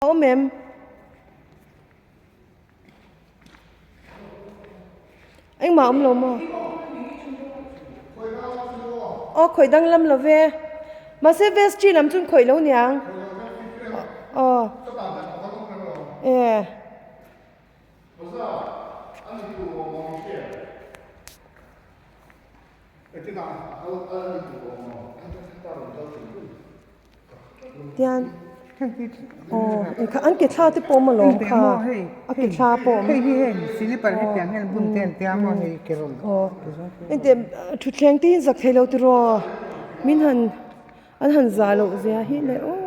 Awm em? Engmah awm lo maw? Aw khawih danglam lo ve. Mahse vestry lam chu an khawih lo niang. Aw. E. Tian aw engkha an ke thla te pawh awm alawm kha a ke thla pawh awm aw engteh thutthleng te hi zak thei lo tiraw min han an han zah loh zia hi le aw.